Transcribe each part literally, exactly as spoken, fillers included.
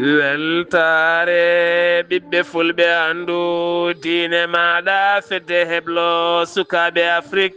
Weltaare ɓiɓɓe fulɓe, anndu diine maaɗa, fedde heblo sukaaɓe Afrik.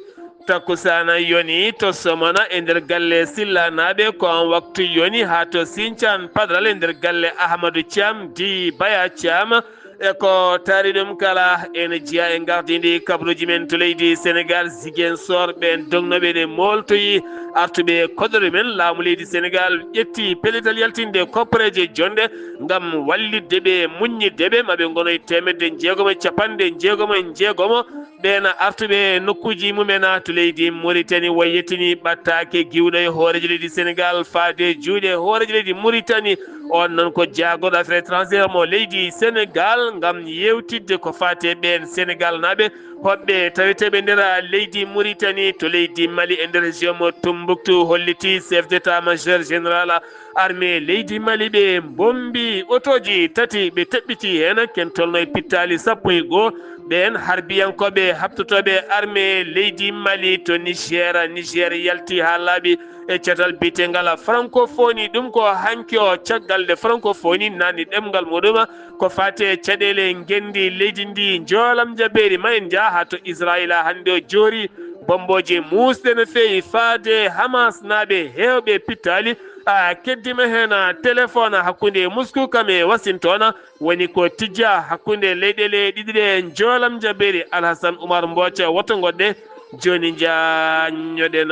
Takkusaana yoni to Somona e nder galle Sillanaaɓe, ko on waktu yoni haa to Sincaan Padral e nder galle Ahmadu Caam di Baya Caam. E ko taari ɗum kala, ene jeyaa e ngardiindi kabaruuji men to leydi Senegaal, Ziguinchor, ɓeen dognooɓe ene mooltoyi artuɓe koɗoɗo men. Laamu leydi Senegaal ƴetti pellital yaltinde kopporeeje jonɗe ngam wallitde ɓe, muññitde ɓe, ma ɓe ngono e teemedde jeegom e capanɗe jeegom e jeegom ɓeen artuɓe nokkuuji mumen to leydi Muritani. Wayettini ɓattaake giwɗo e hooreejo leydi Senegaal faade juuɗe hooreejo leydi Muritani. On noon ko jaagorɗo affaires étrangères mo leydi Senegaal ngam yeewtidde ko faati e ɓeen Senegaalnaaɓe hoɓɓe taweteeɓe nder leydi Muritani to leydi Mali e nder région mo Tumbuktu, holliti chef d'état-major général armée leydi Mali. Ɓe mbombi otooji tati, ɓe teɓɓiti heen ken tolno e pittaali sappo e goo. Ɓeen harbiyankooɓe haɓtotooɓe armée leydi Mali to Niger, Niger yalti haa laaɓi e catal biyetengal Francophonie. Ɗum ko hanki o, caggal nde Francophonie naatni ɗemngal muɗum ko faati e caɗeele ngenndi leydi ndi, njoolam jabeeri ma. En njaha haa to Israayiila, hannde o joori bombooji muusɗe no feewi faade Hamasnaaɓe heewɓe pittaali. A keddima heen téléphone hakkunde Moscou kam e Washington, woni ko tijja hakkunde leyɗeele ɗiɗi ɗe njoolam jabeeri. Alhasan Umar Mbooca, woto ngoɗɗe. Jooni njaññoɗen.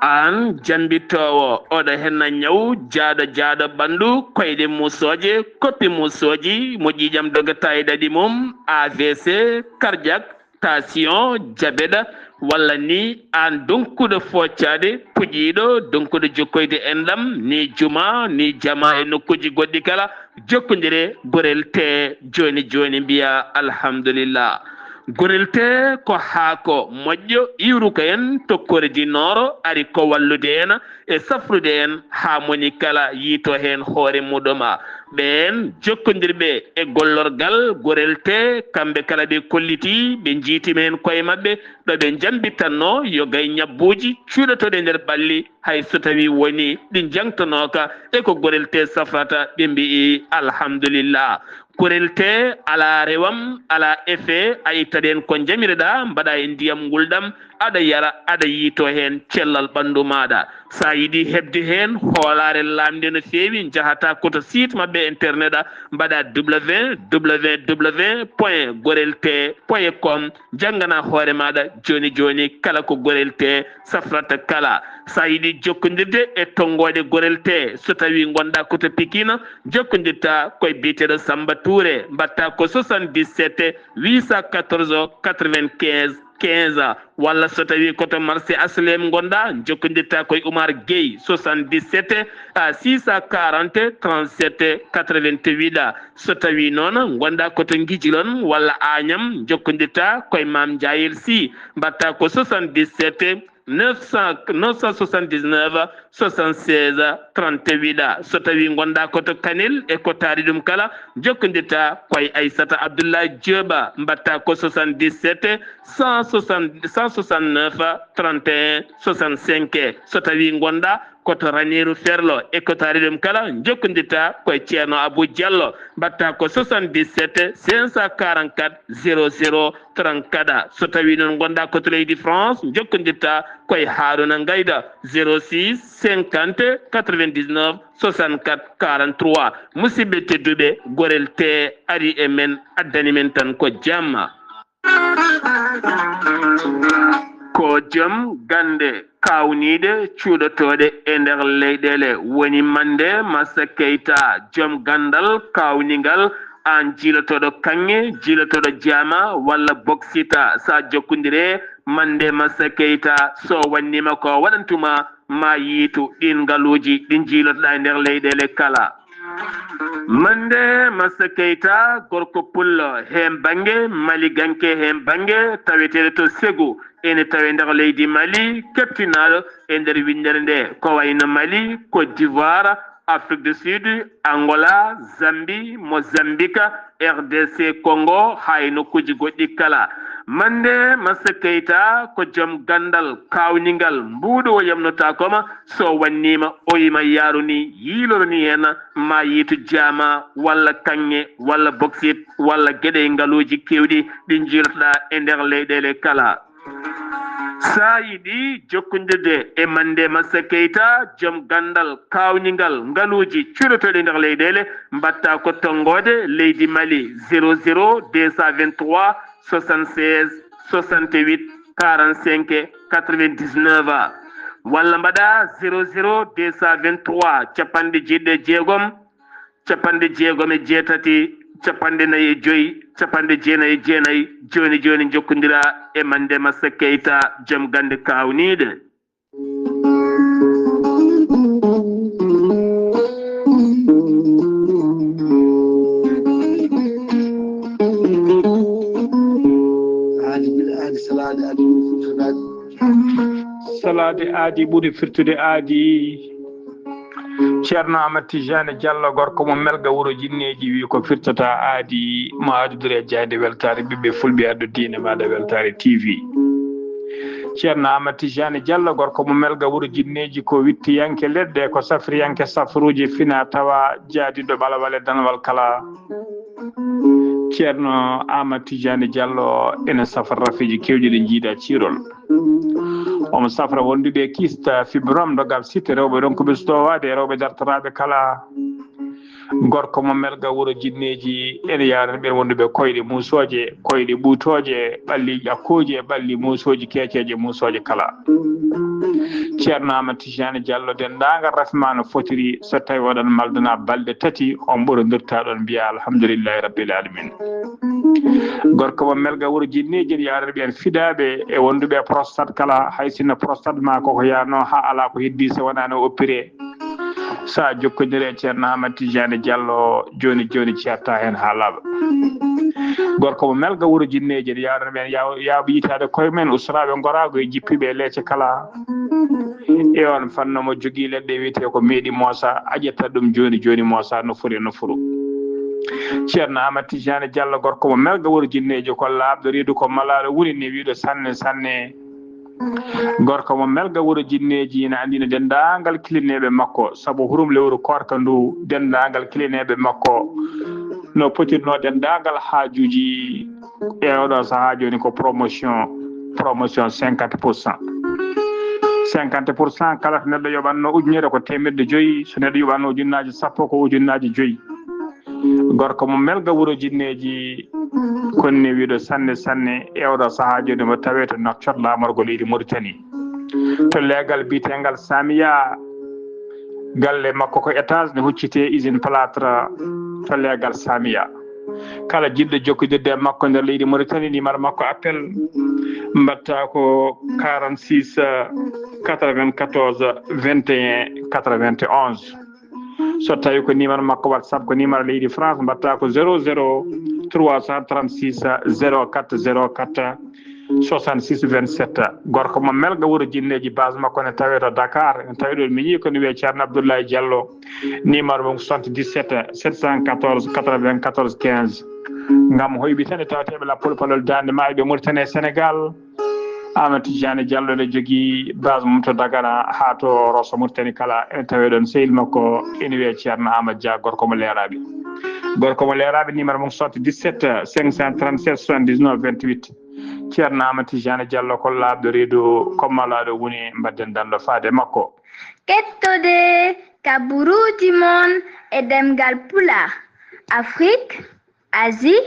Aan jammbitoowo, oɗo henna ñaw jaaɗo jaaɗo ɓanndu, koyɗe muusooje, koppi muusooji, mo ƴiiƴam dogata e ɗaɗi mum, A V C, cardiaque, tension, diabète, walla ni aan donkuɗo foocaade, puƴiiɗo, donkuɗo jokkoyde enɗam, ni juma, ni jama e nokkuuji goɗɗi kala, jokkondire Gorel Tee jooni jooni, mbiya alhamdulillah. Gorel Tee ko haako moƴƴo iwruka en tokkoreeji nooro, ari ko wallude en e safrude en haa moni kala yiito heen hoore muɗum. Ɓeen jokkondirɓe e gollorgal Gorel Tee, kamɓe kala ɓe kolliti, ɓe njiitima heen koye maɓɓe, ɗo ɓe njambitanno yoga e ñabbuuji cuuɗotooɗi e nder ɓalli, hay so tawii woni ɗi njangtanooka e ko Gorel Tee safrata, ɓe mbi'i alhamdulillah. Gorel Tee alaa rewam, alaa effet, a itta ɗeen ko njamireɗaa, mbaɗa e ndiyam ngulɗam, aɗa yara, aɗa yiito heen cellal ɓanndu maaɗa. So a yiɗi heɓde heen hoolaare laamnde no feewi, njahata ko to site maɓɓe internet, mbaɗa W W W point gorel tee point com, janngana hoore maaɗa jooni jooni kala ko Gorel Tee safrata kala. So a yiɗi jokkondirde e tonngooɗe Gorel Tee, so tawii ngonɗaa ko to Pikine, jokkondirta koye biyeteeɗo Samba Touré, mbaɗta ko soixante-dix-sept huit cent quatorze quatre-vingt-quinze quinze, walla so tawii ko to marché H L M ngonɗaa, jokkondirta koye Oumar Gueye, soixante-dix-sept six cent quarante trente-sept quatre-vingt-huit. So tawii noon ngonɗaa ko to Ngijilon walla Agnam, jokkondirta koye Maam Njaayel Sy, mbaɗta ko soixante-dix-sept neuf cent, neuf cent soixante-dix-neuf soixante-seize trente-huit. So tawii ngonɗaa ko to Kanel e ko taari ɗum kala, jokkondirta koye Aissata Abdoulaye Diop, mbaɗta ko soixante-dix-sept cent soixante, cent soixante-neuf trente et un soixante-cinq. So tawii ngonɗaa ko to Raneeru Ferlo e ko taari ɗum kala, jokkondirta koye Ceerno Abou Diallo, mbaɗta ko soixante-dix-sept cinq cent quarante-quatre zéro zéro trente-quatre. So tawii noon ngonɗaa ko to leydi France, jokkondirta koye Haaruna Ngayda, zéro six cinquante quatre-vingt-dix-neuf soixante-quatre quarante-trois. Musidɓe tedduɓe, Gorel Tee ari e men, addani men tan ko jamma. Ko joom gannde kaawniiɗe cuuɗotooɗe e nder leyɗeele, woni Mande Massa Keita, joom ganndal kaawningal, aan jiilotooɗo kaŋŋe, jiilotooɗo jaama walla boksita. So a jokkondire Mande Massa Keita, so wannima ko waɗantuma, ma yiitu ɗiin ngaluuji ɗi njiilotoɗaa e nder leyɗeele kala. Mande Massa Keita, gorko pullo heen bannge, maliganke heen bannge, taweteeɗo to Segu, ene tawe nder leydi Mali, keptinaaɗo e nder winndere nde, ko wayno Mali, Côte d'Ivoire, Afrique du Sud, Angola, Zambie, Mozambique, R D C Congo, haa e nokkuuji goɗɗi kala. Mande Massa Keita ko joom ganndal kaawningal, mbuuɗo o yamnotaako ma, so wannii ma, o yima yaaruni, yiiloroni heen, ma yiitu jaama, walla kaŋŋe, walla boksit, walla geɗe e ngaluuji keewɗi ɗi njiilotoɗaa e nder leyɗeele kala. Sa yiɗi jokkondirde e Mande Massa Keita, joom ganndal kaawningal ngaluuji cuuɗotooɗi nder leyɗeele, mbaɗta ko tonngoode leydi Mali, zéro zéro deux cent vingt-trois soixante-seize soixante-huit quarante-cinq quatre-vingt-dix-neuf, walla mbaɗa zéro zéro deux cent vingt-trois, capanɗe jeeɗiɗi e jeegom, capanɗe jeegom e jeetati, capanɗe nayi e joy, capanɗe jeenayi e jeenayi. Jooni jooni, njokkondira e Mande Massa Keita, joom gannde kaawniiɗe. Aadi bil aadi, salaade aadi bil futunaadi. Salaade aadi ɓuri firtude aadi. Ceerno Amat Tijani Diallo, gorko mo Melga, wuro Jinneeji, wi ko firtata aadi, mo addude e jayde weltaare ɓiɓɓe fulɓe, addu diine maaɗa Weltaare T V. Ceerno Amat Tijani Diallo, gorko mo Melga, wuro Jinneeji, ko wittiyanke leɗɗe, ko safriyanke safruuji, fina tawa, jaadiiɗo ɓalawal e danwal kala. Ceerno Amat Tijani Diallo ene safra rafiji kewɗi ɗi jiida ciirol. Omo safra wonduɓe kista, fibrome, dogal sitte, rewɓe ɗon ko ɓe sutowaade, rewɓe dartoraaɓe kala. Gorko mo Melga, wuro Jinneeji, ene yaarani ɓeen wonduɓe koyɗe muusooje, koyɗe ɓuutooje, ɓalli ƴakkooje, ɓalli muusooji keeceeje, muusooje kala. Ceerno Amat Tijani Diallo, denndaangal rafi ma no fotiri, so tawi oɗon maldana balɗe tati, on ɓurondirta ɗon mbiya alhamdulillahi rabbil alamin. Gorko mo Melga, wuro Jinneeji, yaarani ɓeen fiɗaaɓe e wonduɓe prostate kala, hay sinno prostate ma koko yaarno haa alaa ko heddi so wonaa no oppire. Sa jokkondire e Ceerno Amat Tijani Diallo, jooni jooni ceerta heen haa laaɓa. Gorko mo Melga, wuro Jinneeji, yaarani ɓeen yaw-, yaaɓe yitaade koye men, usturaaɓe ngoraagu e jippiiɓe e leece kala. E on fannu mo jogii leɗɗe wiyetee ko meeɗi moosa, a ƴetta ɗum jooni jooni moosa no fori no furu. Ceerno Amat Tijani Diallo, gorko mo Melga, wuro Jinneeji, ko laaɓɗo reedu, ko malaaɗo woni ne wiiɗo sanne sanne. Gorko mo Melga, wuro Jinneeji, ina anndina denndaangal kilineeɓe makko, sabu hurum lewru koorka ndu, denndaangal kilineeɓe makko no potirno denndaangal haajuuji e oɗo sahaa jooni ko promotion, promotion cinquante pour cent. Cinquante pour cent, kala to neɗɗo yoɓatno ujunere ko teemedde joyi, so neɗɗo yoɓatno ujunnaaji sappo ko ujunnaaji joyi. Gorko mo Melga, wuro Jinneeji, konni wiiɗo sanne sanne e oɗo sahaa jooni mo tawee to Nouakchott, laamorgo leydi Mauritanie. To leegal biyetengal Samiya, galle makko ko étage ne huccitee usine plâtre to leegal Samiya. Kala jiɗɗo jokkodirde e makko nder leydi Mauritanie, numéro makko appel mbaɗta ko quarante-six quatre-vingt-quatorze vingt et un quatre-vingt-onze. So tawi ko numéro makko WhatsApp, ko numéro leydi France, mbaɗta ko zéro zéro trois cent trente-six zéro quatre zéro quatre soixante-six vingt-sept. Gorko mo Melga, wuro Jinneeji, base makko ne tawee to Dakar, ne tawee ɗo miñi ko ne wiyee Ceerno Abdoulaye Diallo. Numéro mum soixante-dix-sept sept cent quatorze quatre-vingt-quatorze quinze. Ngam hoyɓe tan e tawateeɓe lappol palol daande maayo ɓe Mauritanie e Sénégal. Amadou Tidiane Diallo ne jogii base mum to Dagana haa to Rosso Mauritanie kala, ene tawee ɗon sehil makko ene wiyee Ceerno Amadou Dia, gorko mo Leeraaɓe. Gorko mo Leeraaɓe, numéro mum soixante-dix-sept cinq cent trente-sept soixante-dix-neuf vingt-huit. Ceerno Amadou Tidiane Diallo ko laaɓɗo reedu, ko malaaɗo woni, mbaɗden danndo faade e makko. Kettode kaburuuji mon e ɗemngal Pulaar, Afrique, Asie,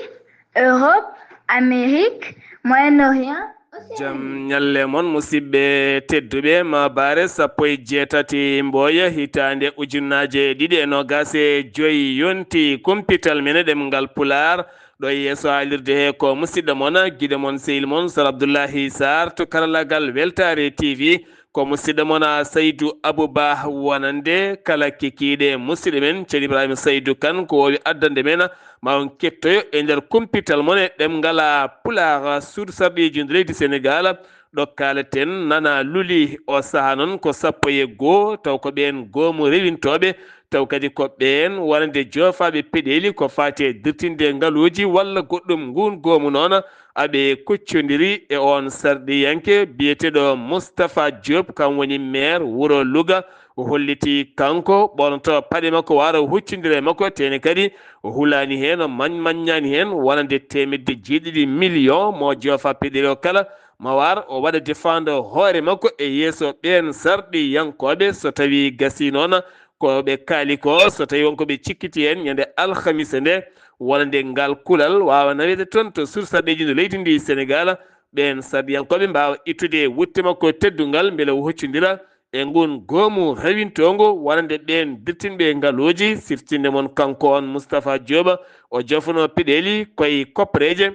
Europe, Amérique, Moyen-Orient, Océanie. Jam ñalle mon, musidɓe tedduɓe, maabaare sappo e jeetati Mboya, hitaande ujunnaje ɗiɗi e noogas e joy, yonti kumpital men e ɗemngal Pulaar. Ɗo e yeeso haalirde he ko musidɗo mon, giɗo mon, sehil mon, Sar Abdullahi Sarr to karallagal Weltaare T V. Ko musidɗo mon a Saydu Abu Ba wonande kala kikiiɗe musidɗo men Ceerno Ibrahima Saydu Kan ko wowi addande men ma on kettoyo e nder kumpital mon e ɗemngal Pulaar suudu sarɗiiji leydi Senegaal ɗo kaaleten nana luli o saha noon ko sappo e goo taw ko ɓeen goomu rewintooɓe taw kadi ko ɓeen wonande joofaaɓe peɗeeli ko faati e dirtinde ngaluuji walla goɗɗum nguun goomu noon aɓe kuccondiri e oon sarɗiyanke biyeteeɗo Moustapha Diop, kam woni maire wuro Louga. O holliti kanko ɓornoto paɗe makko wara o huccondira e makko, tene kadi o hulaani heen, o mañ-, maññaani heen wonande teemedde jeeɗiɗi million mo joofa peɗeeli o kala, ma war o waɗa défendre hoore makko e yeeso ɓeen sarɗiyankooɓe so tawii gasii noon ko ɓe kaali ko, so tawii won ko ɓe cikkiti heen ñande alhamisa nde, wonande ngal kulal waawa naweede toon to sursarɗeeji ndu leydi ndi Senegaal, ɓeen sarɗiyankooɓe mbaawa ittude wutte makko teddungal mbele o huccondira e nguun goomu rewintoongu wonande ɓeen dirtinɓe ngaluuji, siftinde mon kanko on Moustapha Diop, o jofono peɗeeli koye koppareeje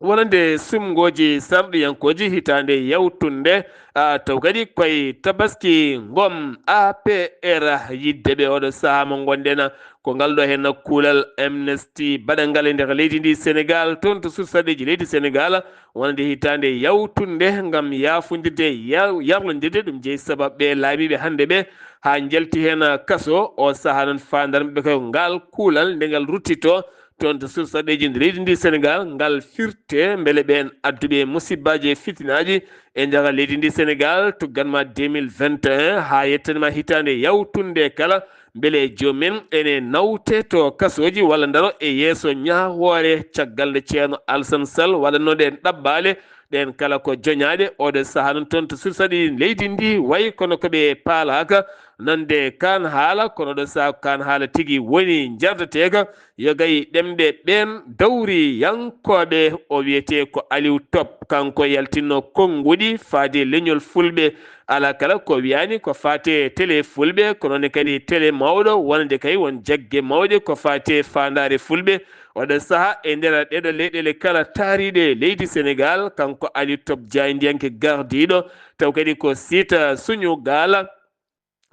wonande sumngooji sarɗiyankooji hitaande yawtunde, a, taw kadi koye tabaski ngom A P R yidde ɓe oɗo sahaa mo ngonɗen. Ko ngal ɗo heen kuulal Amnesty baɗangal e nder leydi ndi Senegaal, toon to sursarɗeeji leydi Senegaal, wonande hitaande yawtunde ngam yaafundirde, ya-, yarlondirde, ɗum jeyi sababu ɓe laamiiɓe hannde ɓe haa njalti heen kaso. O sahaa noon faandaare maɓɓe ko ngal kuulal nde ngal ruttitoo toon to sursarɗeeji leydi ndi Senegaal, ngal firte mbele ɓeen adduɓe musibbaaji e fitinaaji e nder leydi ndi Senegaal, tuggan ma deux mille vingt et un haa yettan ma hitaande yawtunde kala, mbele joomum ene nawte to kasooji walla ndaro e yeeso ñaawoore caggal nde Ceerno Alassane Sall waɗannoo ɗeen ɗabbaale, ɗeen kala ko joñaaɗe. Oɗo sahaa noon toon to sursarɗeeji leydi ndi wayi kono ko ɓe paalaaka nande kaan haala, kono ɗo sahaa ko kaan haala tigi woni njardateeka. Yo gay ɗemɗe ɓeen dawriyankooɓe, o wiyetee ko Aliou Top, kanko yaltinno konnguɗi faade leñol fulɓe. Alaa kala ko wiyaani ko faate télé fulɓe, ko noon kadi télé mawɗo wonande kay won jagge mawɗe ko faate faandaare fulɓe. Oɗo sahaa e nder ɗeɗo leyɗeele kala taariiɗe leydi Senegaal, kanko Aliou Top jaayndiyanke gardiiɗo, taw kadi ko siita suñu gaala.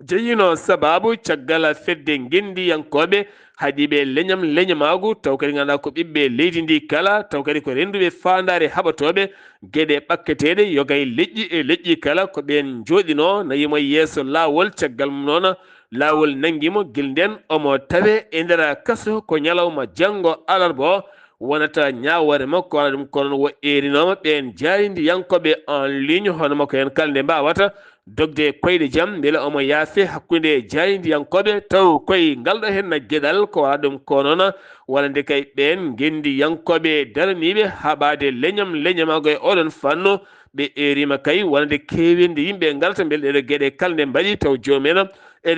Jeyino sababu caggal fedde ngenndiyankooɓe haɗiiɓe leñam leñamaagu, taw kadi ngannduɗaa ko ɓiɓɓe leydi ndi kala, taw kadi ko rennduɓe faandaare haɓatooɓe geɗe ɓakketeeɗe, yogay leƴƴi e leƴƴi kala, ko ɓeen njooɗinoo, nayimo yeeso laawol, caggal mum noon, laawol nanngi mo, gila ndeen omo tawee e nder kaso, ko ñalawma janngo alarba o, wonata ñaawoore makko, walla ɗum ko noon o eerinooma ɓeen jaayndiyankooɓe en ligne, hono makko en kala nde mbaawata dogde koyɗe jam, mbele omo yaafe hakkunde jaayndiyankooɓe, taw koye ngal ɗo heen geɗal ko wala ɗum ko noon, walla nde kay ɓeen ngenndiyankooɓe daraniiɓe haɓaade leñam leñamaagu e oɗon fannu, ɓe eeriima kay wonande keeweendi yimɓe ngarata mbele ɗeɗo geɗe kala nde mbaɗi taw joomum en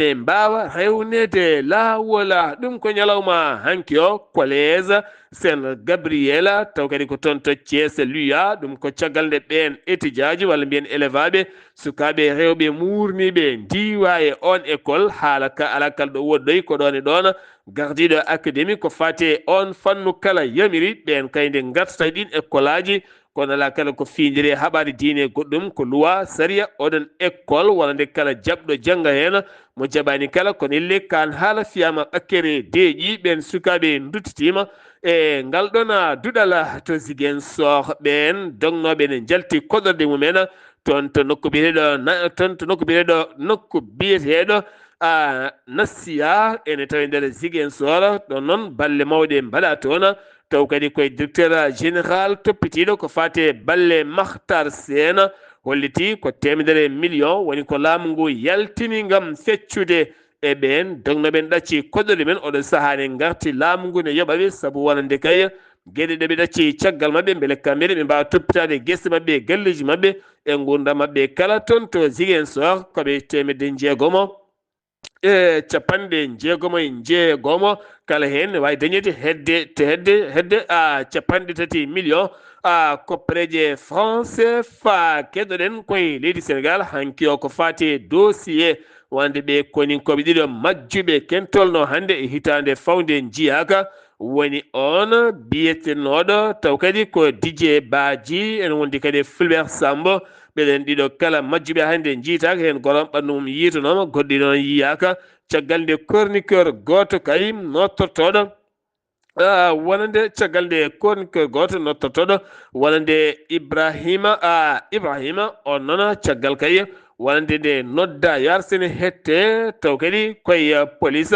ene mbaawa rewneede laawol. Ɗum ko ñalawma hanki o, collège Saint Gabriel, taw kadi ko toon to Thiès Luya, ɗum ko caggal nde ɓeen étudiant ji walla mbiyen élève aɓe, sukaaɓe rewɓe muurniiɓe ndiwa e oon école, haala ka alaa kala ɗo woɗɗoyi ko ɗoon e ɗoon, gardiiɗo académie ko faati e oon fannu kala yamiri, ɓeen kay nde ngartata e ɗiin école aji, kono alaa kala ko fiindiri e haɓaade diine e goɗɗum, ko luwa, sariya, oɗon école walla nde kala jaɓɗo jannga heen, mo jaɓaani kala, kono elle kaan haala fiyaama ɓakkere deeƴi, ɓeen sukaaɓe nduttitiima e ngal ɗoon duɗal to Ziguinchor, ɓeen dognooɓe ne njalti koɗorɗe mum en toon to nokku biyeteeɗo na-, toon to nokku biyeteeɗo, nokku biyeteeɗo, a, Nassiya, ene tawi nder Ziguinchor, ɗoon noon balle mawɗe mbaɗa toon, taw kadi koye directeur général toppitiiɗo ko faati e balle Makhtar Sène, holliti ko teemedere million woni ko laamu ngu yaltini ngam feccude e ɓeen dognooɓe en ɗacci koɗorɗe men oɗo sahaa ne ngarti laamu ngu ne yoɓa ɓe, sabu wonande kay geɗe ɗe ɓe ɗacci caggal maɓɓe, mbele kamɓe ne ɓe mbaawa toppitaade gese maɓɓe e galleeji maɓɓe e nguurndam maɓɓe kala toon to Ziguinchor, ko ɓe teemedde njeegomo e capanɗe njeegomo e njeegomo kala heen ne waawi dañeede hedde, te hedde, hedde, a, capanɗe tati million, a, koppareeje franc C F A. Keɗoɗen koye leydi Senegaal hanki o ko faati e dossier wonande ɓe koninkooɓe ɗiɗo majjuɓe kentolno hannde e hitaande fawnde njiyaaka, woni oon biyetenooɗo taw kadi ko Didier Badji, ene wondi kadi e Fulbert Sambou, Ɓeɗen ɗiɗo kala majjuɓe hannde njiytaaka, heen goto ɓanndu mum yiitonooma, goɗɗo noon yiyaaka. Caggal nde chroniqueur gooto kay nottortooɗo, ah, wonande caggal nde chroniqueur gooto nottortooɗo wonande Ibrahima, ah, Ibrahima, on noon caggal kay wonande nde nodda yo arsene hette, taw kadi koye, ah, police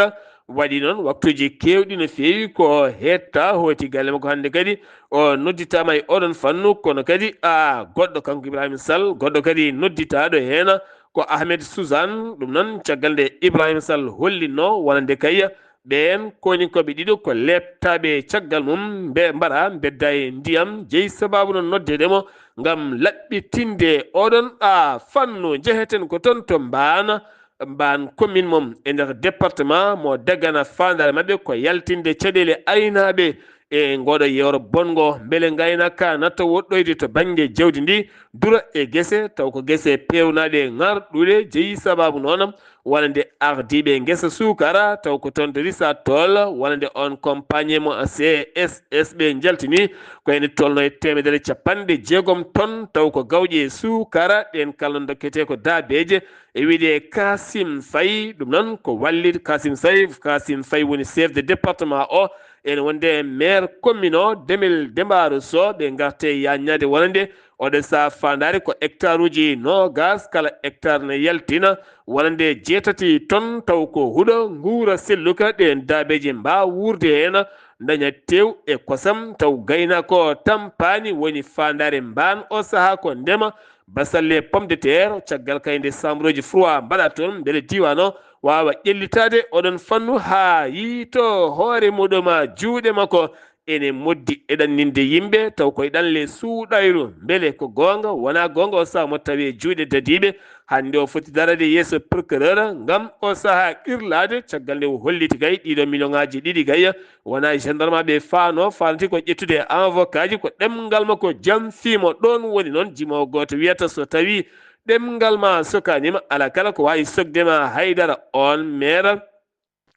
waɗi noon waktuuji keewɗi no feewi ko hetta hooti galle makko hannde kadi. O nodditaama e oɗon fannu, kono kadi, a, goɗɗo kanko Ibrahima Sall, goɗɗo kadi nodditaaɗo heen ko Ahmed Suzanne. Ɗum noon, caggal nde Ibrahima Sall hollinno wonande kay ɓeen koninkooɓe ɗiɗo ko leeptaaɓe caggal mum, mbe-, mbaɗa mbedda e ndiyam, jeyi sabaabu noon noddeede mo ngam laɓɓitinde oɗon, a, fannu. Njeheten ko toon to Mbaan, Mbaan commune mum e nder département mo dagana faandaare maɓɓe ko yaltinde caɗeele aynaaɓe e ngooɗo yewro bonngo, mbele ngaynaaka natta woɗɗoyde to bannge jawdi ndi, dura e gese, taw ko gese peewnaaɗe ŋarɗuɗe, jeyi sabaabu noon wonande ardiiɓe ngesa suukara, taw ko toon to Richard Toll, wonande on compagnie mo C S S ɓe njaltini, ko ene tolno e teemedere capanɗe jeegom ton, taw ko gawƴe suukara, ɗeen kala dokketee ko daabeeje, e wiyde Kasim Faye, ɗum noon ko wallit Kasim Faye, Kasim Faye woni chef de département o, ene wonde maire commune o, Demel Dembaaro Sow, ɓe ngarte yaññaade wonande oɗo sahaa faandaare ko hectare uji noogas, kala hectare ne yaltina wonande jeetati ton, taw ko huɗo nguura selluka, ɗeen daabeeje mbaawa wuurde heen, daña tew e kosam, taw gaynaako tampaani woni faandaare Mbaan o sahaa ko ndema, basalle, pomme de terre, caggal kay nde chambre uji froid mbaɗa toon, mbele diiwaan o waawa ƴellitaade oɗon fannu haa yiito hoore muɗum, juuɗe makko ene moddi e ɗanninde yimɓe, taw koye ɗanle suuɗayru. Mbele ko goonga, wonaa goonga, o sahaa mo tawi e juuɗe dadiiɓe? Hannde o foti darade yeeso procureur ngam o sahaa qirlaade, caggal nde o holliti kay ɗiɗo million ŋaaji ɗiɗi kay wonaa e gendarme ɓe faano, faanti ko ƴettude avocat ji, ko ɗemngal makko jamfii mo. Ɗoon woni noon jimoowo gooto wiyata, so tawii ɗemngal ma sokaani ma, alaa kala ko waawi sokde ma haydara, on maire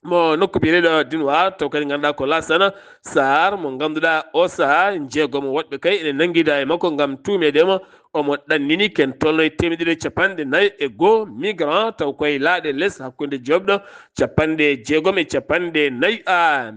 mo nokku biyeteeɗo Dinoir, taw kadi ngannduɗaa ko Laasana Saar, mo ngannduɗaa o sahaa jeegomo woɗɓe kay ene nanngida e makko ngam tuumeede mo. Omo ɗannini ken tolno e teemedere capanɗe nayi e goo migrant, taw koye laaɗe les hakkunde joɓɗo capanɗe jeegom e capanɗe nayi, a,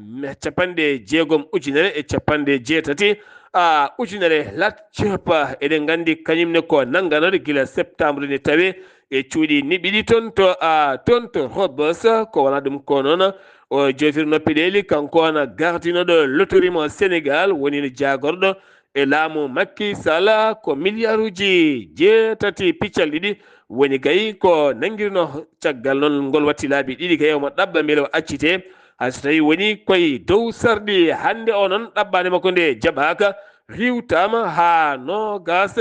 capanɗe jeegom ujunere e capanɗe jeetati, a, ujunere lat cepa. Eɗen nganndi kañum ne ko nannganoɗo gila septembre ne tawe e cuuɗi niɓɓiɗi toon to, a, toon to Rebeuss, ko wona ɗum ko noon o joofir noppi ɗeeli, kanko wona gardinoɗo loterie mo Sénégal, woni no jaagorɗo e laamu Macky Sall, ko miliyaaruuji jeetati piccal ɗiɗi woni kay ko nanngirno. Caggal noon ngol watti laabi ɗiɗi kay omo ɗaɓɓa mbele o accite, hay so tawii woni koye dow sarɗi. Hannde o noon ɗaɓɓaande makko nde jaɓaaka, riiwtaama haa noogaas,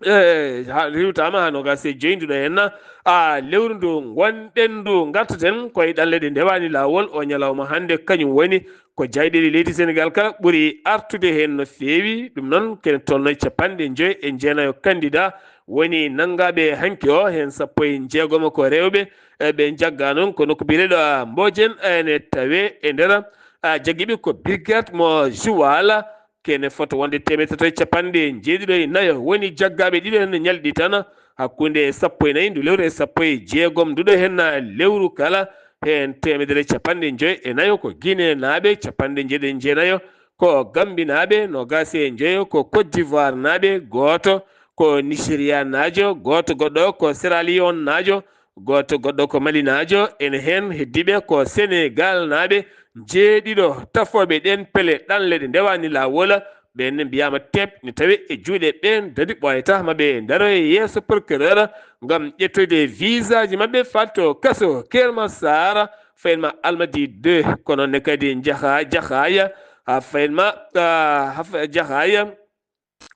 e, haa riiwtaama haa noogaas e joy nduɗo heen, a, lewru ndu ngonɗen ndu ngartaten koye ɗanle ɗe ndewaani laawol. O ñalawma hannde kañum woni ko jayɗeele leydi Senegaal kala ɓuri artude heen no feewi. Ɗum noon kene tolno e capanɗe joy e jeenayo candidat woni nanngaaɓe hanki o, heen sappo e jeegom ko rewɓe, e ɓe njaggaa noon ko nokku biyeteeɗo, a, Mbojen ene tawe e nder, a, jaggiiɓe ko brigade mo Joal, kene fota wonde teemedere tati e capanɗe jeeɗiɗo e nayo woni jaggaaɓe ɗiɗo heen ñalɗi tan, hakkunde sappo e nayi ndu lewru e sappo e jeegom nduɗo heen lewru kala, heen teemedere capanɗe joy e nayo ko Guinée naaɓe, capanɗe jeeɗiɗi e jeenayo ko Gambie naaɓe, noogaas e joyo ko Côte d'Ivoire naaɓe, gooto ko Nigeria naajo, gooto goɗɗo ko Sierra Leone naajo, gooto goɗɗo ko Mali naajo, ene heen heddiiɓe ko Senegal naaɓe, jeeɗiɗo tafooɓe ɗeen pele ɗanle ɗe ndewaani laawol, ɓeen ne mbiyaama teep ne tawe e juuɗe ɓeen dadi ɓooyata ma ɓe ndaro e yeeso procureur ngam ƴettoyde visaaji maɓɓe faa to kaso Keur Massar, fayin ma Almadi deux, kono ne kadi Jaxaay, Jaxaay, haa fayin ma, ah, haa fa-, Jaxaay,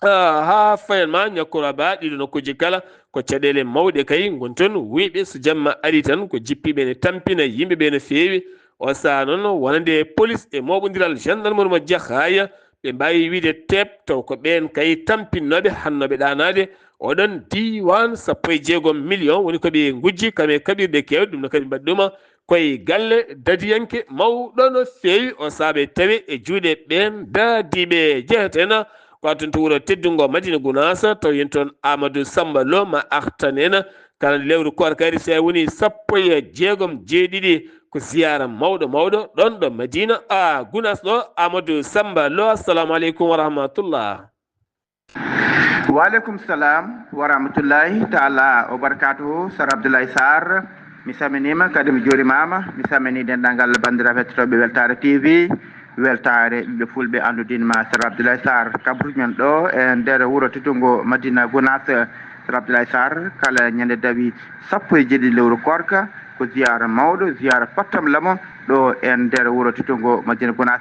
ah, haa fayin ma Niokoro-Ba, ɗiɗo nokkuuji kala ko caɗeele mawɗe kay ngoni toon. Wuyɓe so jamma arii tan ko jippiiɓe ne tampina yimɓe ɓe no feewi. O sahaa noon wonande police e mooɓondiral gendarmerie mo Jaxaay, ɓe mbaawi wiyde teep taw ko ɓeen kay tampinnooɓe hannooɓe ɗaanaade oɗon diiwaan. Sappo e jeegom million woni ko ɓe ngujji kam e kaɓirɗe keewɗe, ɗum no kadi mbaɗi ɗum koye galle dadiyanke mawɗo no feewi. O sahaa ɓe tawe e juuɗe ɓeen dadiiɓe. Njeheten Ko addan to wuro teddungo Madina Gunaas, taw yen toon Amadou Samba Lo ma artan en. Kala nde lewru koor kadi, so woni sappo e jeegom, jeeɗiɗi, ko ziyaara mawɗo, mawɗo, ɗoon ɗo Madina, a, Gunaas ɗo, Amadou Samba Lo, assalamu aleykum wa rahmatullah. Wa aleykum salam wa rahmatullahi taala wa barakatuhu. Sar Abdoulaye Sarr, mi salminiima, kadi mi juurimaama. Mi salminii denndaangal banndiraaɓe hettotooɓe Weltaare T V, Weltaare ɓiɓɓe fulɓe, anndude ma Sar Abdoulaye Sarr, kabruɗen ɗo e nder wuro teddungo Madina Gunaas. Sar Abdoulaye Sarr, kala ñande dawi sappo e jeeɗiɗi lewru koorka, ko ziyaara mawɗo, ziyaara pattam lamo, ɗo e nder wuro teddungo Madina Gunaas,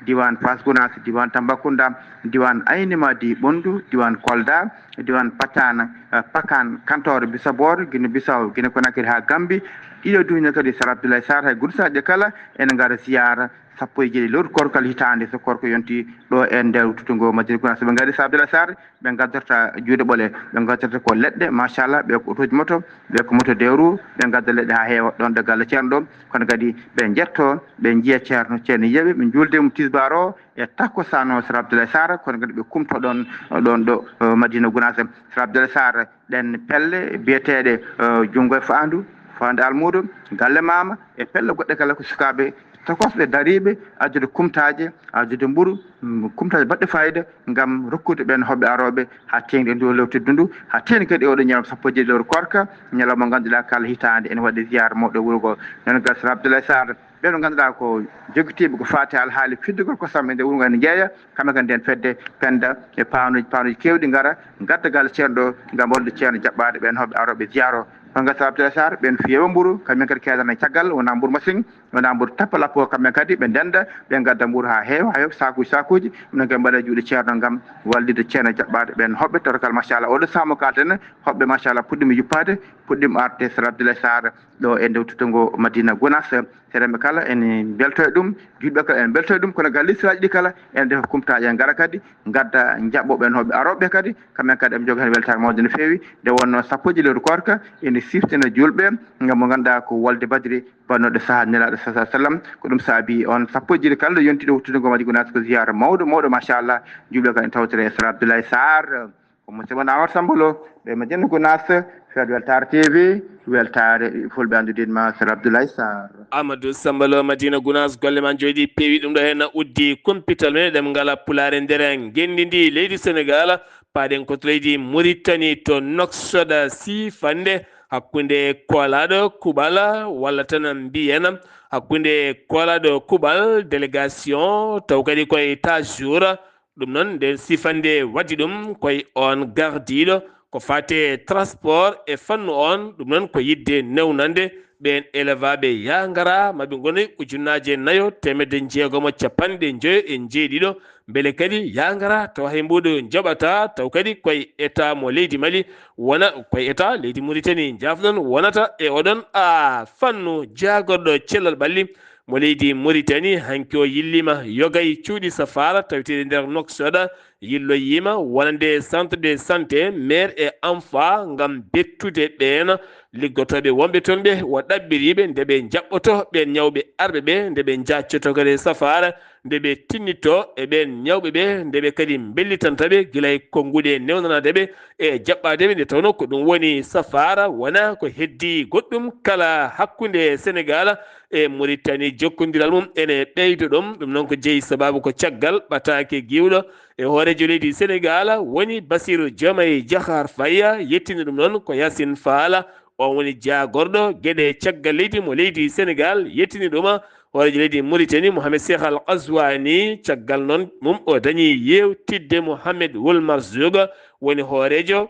diiwaan Fass Gunaas, diiwaan Tambacounda, diiwaan Aynimadi Ɓonndu, diiwaan Kolda, diiwaan Pacaan, eh, Pakaan, Kantoor, Bisaboor, Gine Bisaw, Gine Konakiri haa Gambi. Ɗiɗo duuñi kadi Sar Abdoulaye Sarr, hay gursaaje kala ene ngara ziyaara sappo e jeeɗiɗi lewru koorka kala hitaande, so koorka yonti, ɗo e nder teddungo Madina Gunaas. So ɓe ngari Sar Abdoulaye Sarr, ɓe ngaddirta juuɗe ɓole, ɓe ngaddirta ko leɗɗe, machallah, ɓe ko otooji moto, ɓe ko moto deux roues, ɓe ngadda leɗɗe haa heewa ɗoon ɗo galle ceerno ɗo. Kono kadi ɓe njetto, ɓe njiya ceerno, ceerno yiya ɓe, ɓe njuulda e mum tisbaar o e takkusaan o, Sar Abdoulaye Sarr, kono kadi ɓe kumto ɗoon, ɗoon ɗo, eh, Madina Gunaas. Sar Abdoulaye Sarr, ɗeen pelle biyeteeɗe, eh, junngo e faandu, faandu almuudo, galle maama, e pelle goɗɗe kala ko sukaaɓe tokosɓe dariiɓe, addude kumtaaje, addude mburu, mm, kumtaaje baɗɗe fayida ngam rokkude ɓeen hoɓɓe arooɓe haa teeŋti e ndu lewru teddundu, haa teeŋti kadi e oɗo ñalawma sappo e jeeɗiɗi lewru koorka, ñalawma mo ngannduɗaa kala hitaande ene waɗi ziyaara mawɗo e wuro ngo. Noon kadi Sar Abdoulaye Sarr, ɓeen ɓe ngannduɗaa ko jokkitiiɓe ko faati e alhaali fiddugol kosam e nder wuro ngo ene njeeya, kamɓe kadi ndeen fedde penda e paanooji, paanooji keewɗi ngara, ngadda galle ceerno ɗo ngam wallude ceerno jaɓɓaade ɓeen hoɓɓe arooɓe ziyaaro. Kono ngal Sar Abdoulaye Sarr, ɓeen fiyeeɓe mburu, kamɓe kadi keedana caggal, wonaa mburu masiŋ, wonaa mburu tappa lappo, kamɓe kadi ɓe ndennda, ɓe ngadda mburu haa heewa, haa heewa, saakuuji, saakuuji, minen kadi mbaɗa juuɗe ceerno ngam wallitde ceerno jaɓɓaade ɓeen hoɓɓe, tawa kala, machallah, oɗo sahaa mo kaalten, hoɓɓe, machallah, puɗɗiima yuppaade, puɗɗiima arde Sar Abdoulaye Sarr ɗo e nder teddungo Madina Gunaas. Seeɗa ɓe kala ene mbeltoo e ɗum, juulɓe kala ene mbeltoo e ɗum, kono kadi lislaaji ɗi kala ene ndefa kumtaaje, ngara kadi ngadda njaɓɓo ɓeen hoɓɓe arooɓe kadi, kamɓe kadi eɓe njoga heen weltaare mawde no feewi. Nde wonnoo sappo e jeeɗiɗi lewru koorka, ene siftina juulɓe ngam mo ngannduɗaa ko wolde Badri, bannooɗo sahaa Nelaaɗo, sallallahu aleyhi wa sallam. Ko ɗum saabi oon sappo e jeeɗiɗi kala nde yonti ɗo teddungo Madina Gunaas ko ziyaara mawɗo, mawɗo, machallah, juulɓe kadi ene tawtore e Sar Abdoulaye Sarr. Ko musidɗo mon Amadou Samba Lo, ɗo e Madina Gunaas, fewde Weltaare T V, weltaare fulɓe anndude ma Sar Abdoulaye Sarr. Amadou Samba Lo, Madina Gunaas, golle ma njooɗi peewi, ɗum ɗo heen uddi kumpital men e ɗemngal Pulaar e nder ngenndi ndi leydi Senegaal. Paaɗen ko to leydi Muritani, to Nouakchott, siifannde hakkunde koolaaɗo kuuɓal, walla tan mbiyen hakkunde koolaaɗo kuuɓal, délégation, taw kadi koye état jour. Ɗum noon, nden siifannde waɗi ɗum koye oon gardiiɗo ko faati e transport e fannu oon, ɗum noon ko yiɗde newnande ɓeen elevaaɓe yaa ngara, ma ɓe ngoni ujunnaaje nayo, teemedde njeegomo, capanɗe njoyo e njeeɗiɗo, mbele kadi yaa ngara tawa hay mbuuɗu njoɓataa, taw kadi koye état mo leydi Mali wona, koye état leydi Muritani, njaafɗon, wonata e oɗon, a, fannu jaagorɗo cellal ɓalli mo leydi Muritani. Hanki o yilliima yogay cuuɗi safaara taweteeɗi nder Nouakchott, yilloyiima wonande centre de santé, mairie et enfants, ngam bettude ɓeen liggotooɓe wonɓe toon ɓe, o ɗaɓɓiriiɓe nde ɓe njaɓɓoto ɓeen ñawɓe arɓe ɓe, nde ɓe njaaccoto kadi safaara, nde ɓe tinnitto e ɓeen ñawɓe ɓe, nde ɓe kadi mbellitanta ɓe gila e konnguɗi e newnanaade ɓe e jaɓɓaade ɓe, nde tawnoo ko ɗum woni safaara, wonaa ko heddii goɗɗum kala hakkunde Senegaal e Muritani. Jokkondiral mum ene ɓeydo ɗum. Ɗum noon ko jeyi sabaabu ko caggal ɓataake giwɗo e hooreejo leydi Senegaal woni Basiru Jomaye Jakhar Faye, yettini ɗum noon ko Yaasin Faal, oon woni jaagorɗo geɗe caggal leydi mo leydi Senegaal, yettini ɗum hooreejo leydi Muritani, Mohamed Cheikh Al Ghazouani. Caggal noon mum, o dañi yeewtidde Mohamed Wul Marzoug, woni hooreejo,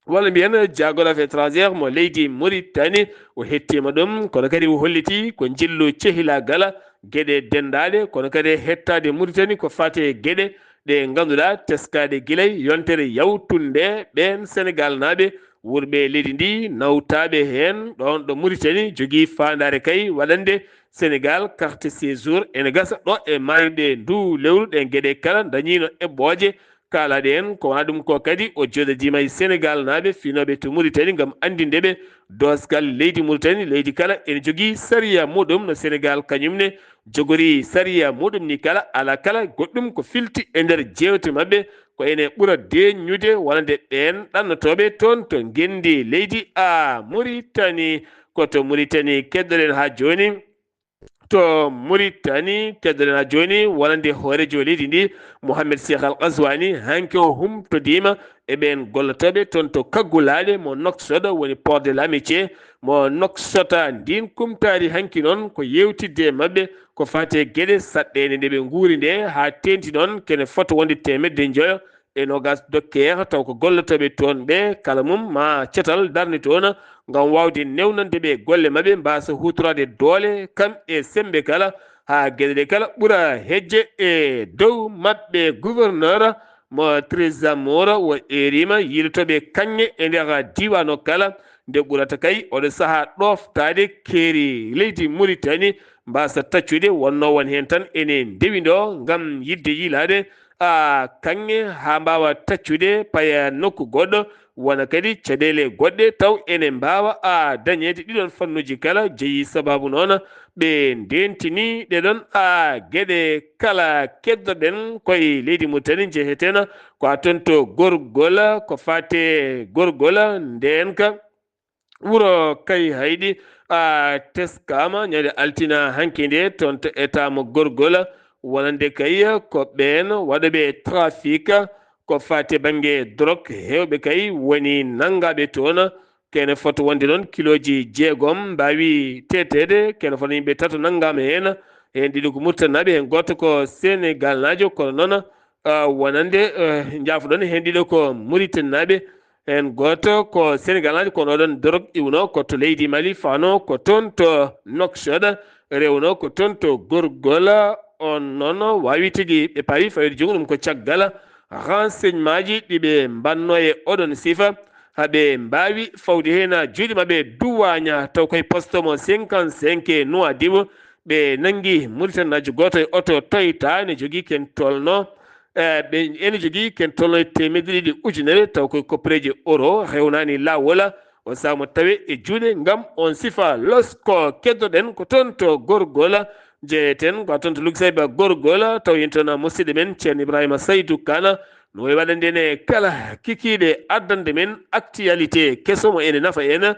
walla mbiyen jaagorɗo affaires étrangères mo leydi Muritani. O hettiima ɗum, kono kadi o holliti ko njillu cehilaagal geɗe denndaaɗe, kono kadi hettaade Muritani ko faati e geɗe ɗe ngannduɗaa teskaaɗe gila e yontere yawtunde ɓeen Senegaalnaaɓe wuurɓe leydi ndi, nawtaaɓe heen ɗoon ɗo Muritani, jogii faandaare kay waɗande Senegaal carte séjour. Ene gasa ɗo e maayde nduu lewru ɗeen geɗe kala dañiino eɓɓooje kaalaaɗe heen. Ko wonaa ɗum ko kadi, o jooɗodiima e Senegaalnaaɓe finooɓe to Muritani ngam anndinde ɓe doosgal leydi Muritani. Leydi kala ene jogii sariya muɗum, no Senegaal kañum ne jogori sariya muɗum ni kala. Alaa kala goɗɗum ko filti e nder jeewte maɓɓe, ko ene ɓura deeƴnude wonande ɓeen ɗannotooɓe toon to ngenndi leydi a Muritani. Ko to Muritani keddoɗen haa jooni. To Muritani keddoɗen haa jooni wonande hooreejo leydi ndi, Mohamed Cheikh Al Ghazouani, hanki o humtodiima e ɓeen gollotooɓe toon to Kaggulaaɗe mo Nouakchott, woni Port de l'Amitié mo Nouakchott. Ndiin kumtaari hanki noon ko yeewtidde e maɓɓe ko faati e geɗe saɗɗeende nde ɓe nguuri nde, haa teeŋti noon kene fota wonde teemedde njoyo e noogaas dokkeer, taw ko gollotooɓe toon ɓe, kala mum ma catal darni toon ngam waawde newnande ɓe golle maɓɓe, mbaasa huutoraade doole kam e semmbe kala, haa geɗe ɗe kala ɓura hejje e dow maɓɓe. Gouverneur mo Trésor o eeriima yiilotooɓe kaŋŋe e nder diiwaan o kala, nde ɓurata kay oɗo sahaa ɗooftaade keeri leydi Muritani, mbaasa taccude, wonnoo won heen tan ene ndewindoo ngam yiɗde yiilaade a kaŋŋe haa mbaawa taccude paya nokku goɗɗo, wona kadi caɗeele goɗɗe taw ene mbaawa a dañeede. Ɗiɗon fannuuji kala jeyi sabaabu noon ɓe ndeentini ɗeɗon a geɗe kala. Keddoɗen koye leydi Muritani, njeheten ko a toon to Gorgol, ko faate Gorgol ndeen ka wuro Kayhayɗi, a teskaama ñande altina hanki nde toon to état mo Gorgol, wonande kay ko ɓeen waɗooɓe trafic ko faati bannge drogue, heewɓe kay woni nanngaaɓe toon. Kene fota wonde noon kilooji jeegom mbaawi teteede, kene fota yimɓe tato nanngaama heen, heen ɗiɗo ko Muritaninaaɓe, heen gooto ko Senegaalnaajo, kono noon, ah, wonande, eh, njaafoɗon, heen ɗiɗo ko Muritaninaaɓe, heen gooto ko Senegaalnaajo, kono oɗon drogue iwno ko to leydi Mali, fano ko toon to Nouakchott, rewno ko toon to Gorgol. On noon waawi tigi ɓe paawi fawde junngo, ɗum ko caggal renseignemaaji ɗi ɓe mbanno e oɗon sifa, haa ɓe mbaawi fawde heen juuɗe maɓɓe duwaaña, taw koye poste mo cinquante-cinq e Nouadhibou, ɓe nanngi Muritaninaajo gooto e oto Toyota, ne jogii ken tolno, eh, ɓe ene jogii ken tolno e teemedde ɗiɗi ujunere, taw koye koppareeje euro, rewnaani laawol. O sahaa mo tawe e juuɗe ngam on sifa. Losko keddoɗen ko toon to Gorgol, jeyeten ko toon to Luksayba Gorgol, taw yen toon musidɗo men Ceerno Ibrahima Saydu Kana, no wayi waɗande en e kala kikiiɗe addande men actualité keso mo ene nafa en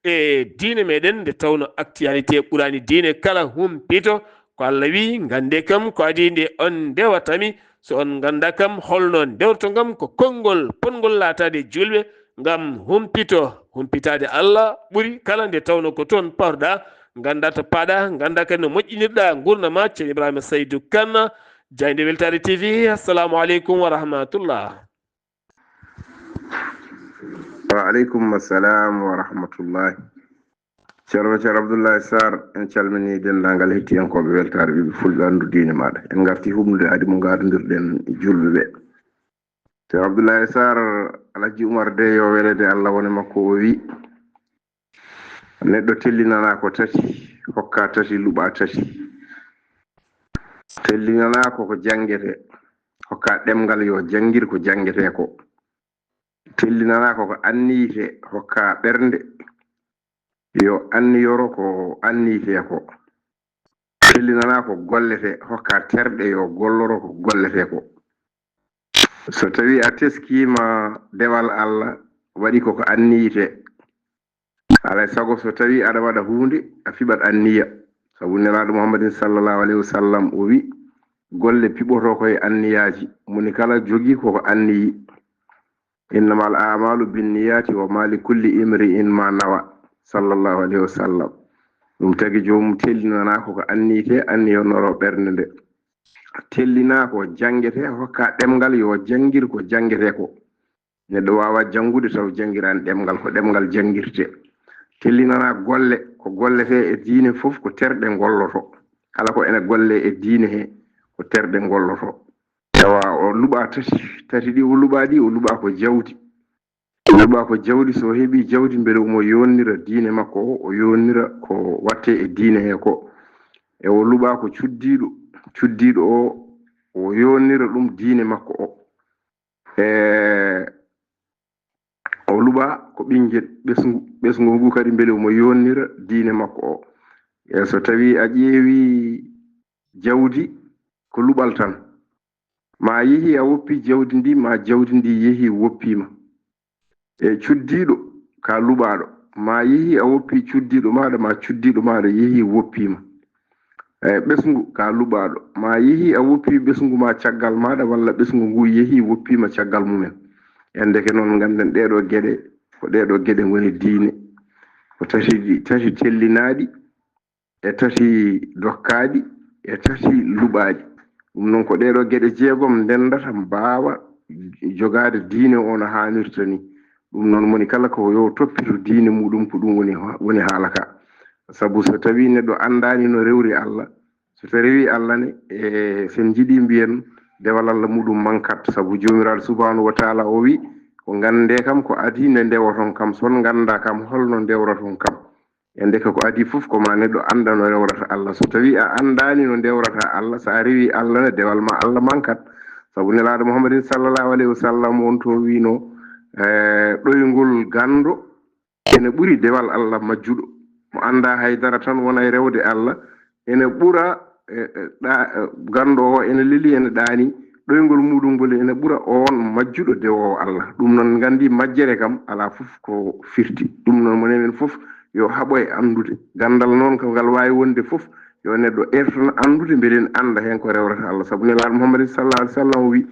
e diine meɗen, nde tawno actualité ɓuraani diine kala humpito. Ko Allah wi, ngannde kam ko adii nde on ndewatami. So on ngannda kam holno ndewrto ngam, ko konngol pongol laataade juulɓe ngam humpito, humpitaade Allah ɓuri kala, nde tawno ko toon pawrɗa, ngannda to paaɗa, ngannda kadi no moƴƴinirɗa nguurndam ma. Ceerno Ibrahima Saydu Kan, Jaaynde Weltaare T V, assalamu aleykum wa rahmatullah. Wa aleykum assalam wa rahmatullahi. Ceerno, Ceerno Abdoulaye Sarr, en calminii denndaangal hettiyankooɓe Weltaare Ɓiɓɓe Fulɓe Anndu Diine Maaɗa. En ngartii huɓnude aadi mo ngaadondirɗen juulɓe ɓe. Ceerno Abdoulaye Sarr, Alhaji Umar de, yo weleede Allah wone makko, o wi, neɗɗo tellinanaa ko tati, hokkaa tati, luɓaa tati. Tellinanaa ko ko janngete, hokkaa ɗemngal yo janngir ko janngetee ko. Tellinanaa ko ko anniyetee, hokkaa ɓernde yo anniyoro ko anniyetee ko. Tellinanaa ko golletee, hokkaa terɗe yo golloro ko golletee ko. So tawii a teskiima dewal Allah, waɗi ko ko anniyetee, alaa e sago so tawii aɗa waɗa huunde, a fiɓat anniya. Sabu Nelaaɗo Muhammadin sallallahu alayhi wa sallam o wi, golle piɓotoo ko e anniyaaji, moni kala jogii ko ko anniyi. Innamal a'malu binniyati wa ma li kulli imri'in ma nawa, sallallahu alayhi wa sallam. Ɗum tagi joomum tellinanaa ko ko anniyetee, anniyonoro ɓernde nde. Tellinaa ko janngetee, hokkaa ɗemngal yo janngir ko janngetee ko. Neɗɗo waawaa janngude taw janngiraani ɗemngal, ko ɗemngal janngirtee. Tellinanaa golle, ko golletee e diine fof ko terɗe ngolloto. Kala ko ene golle e diine he, ko terɗe ngolloto. Ewa, o luɓaa tati, tati ɗi o luɓaa ɗi, o luɓaa ko jawdi. O luɓaa ko jawdi, so o heɓii jawdi, mbele omo yonnira diine makko o, o yonnira ko waɗtee e diine he ko. E o luɓaa ko cuddiiɗo, cuddiiɗo o, o yonnira ɗum diine makko o. E o luɓaa ko ɓinngel ɓesngu, ɓesngu ngu kadi mbele omo yonnira diine makko o. E so tawii a ƴeewii jawdi, ko luɓal tan. Ma yehi a woppi jawdi ndi, ma jawdi ndi yehi woppiima. E cuddiiɗo ka luɓaaɗo, ma yehi a woppi cuddiiɗo maaɗa, ma cuddiiɗo maaɗa yehi woppiima. E ɓesngu ka luɓaaɗo, ma yehi a woppi ɓesngu ma caggal maaɗa, walla ɓesngu ngu yehi woppiima caggal mumen. E ndeke noon, ngannden ɗeeɗo geɗe ko ɗeeɗo geɗe ngoni diine, ko tati, tati tellinaaɗi, e tati dokkaaɗi, e tati luɓaaɗi. Ɗum noon, ko ɗeeɗo geɗe jeegom ndendata, mbaawa jogaade diine o no haanirta ni. Ɗum noon, moni kala ko yo toppito diine muɗum, ko ɗum woni, woni haala ka. Sabu so tawii neɗɗo anndaani no rewri Allah, so tawii Allah ne, e, so en njiɗi mbiyen dewal Allah muɗum mankat, sabu Joomiraaɗo Subhaanahu wa Taala o wi, ko nganndee kam ko adii nde ndewoton kam, so on nganndaa kam, holno ndewroton kam? E ndeke ko adii fof ko ma neɗɗo annda no rewrata Allah. So tawii a anndaani no ndewrata Allah, so a rewii Allah ne, dewal ma Allah mankat. Sabu Nelaaɗo Muhammadin sallallahu alayhi wa sallam on to wiino, e, ɗoyngol ganndo ene ɓuri dewal Allah majjuɗo. Mo annda haydara tan wona e rewde Allah, ene ɓura, e, e, ɗa-, e, ganndo o ene leli, ene ɗaani, ɗoyngol muɗum ngol ene ɓura on majjuɗo dewoowo Allah. Ɗum noon, nganndi majjere kam alaa fof ko firti. Ɗum noon, mo nemen fof yo haɓo e anndude. Ganndal noon ko ngal waawi wonde fof, yo neɗɗo ertono anndude, mbele en annda heen ko rewrata Allah. Sabu Nelaaɗo Muhammadin sallallahu alaihi wa sallam wi,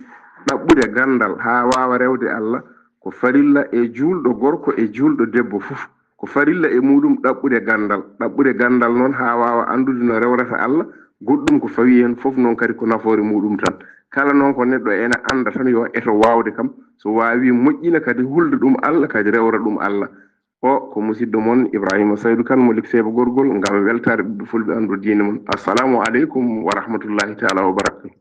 ɗaɓɓude ganndal haa waawa rewde Allah ko farilla e juulɗo gorko e juulɗo debbo fof. Ko farilla e muɗum ɗaɓɓude ganndal. Ɗaɓɓude ganndal noon haa waawa anndude no rewrata Allah, goɗɗum ko fawi heen fof noon kadi ko nafoore muɗum tan. Kala noon ko neɗɗo ene annda tan yo eto waawde kam, so waawi moƴƴina kadi hulde ɗum Allah, kadi rewra ɗum Allah. O ko musidɗo mon Ibrahima Saydu Kan mo Likseyba Gorgol, ngam weltaare ɓiɓɓe fulɓe anndu diine mon. Assalamu aleykum wa rahmatullahi taala wa barakatuh.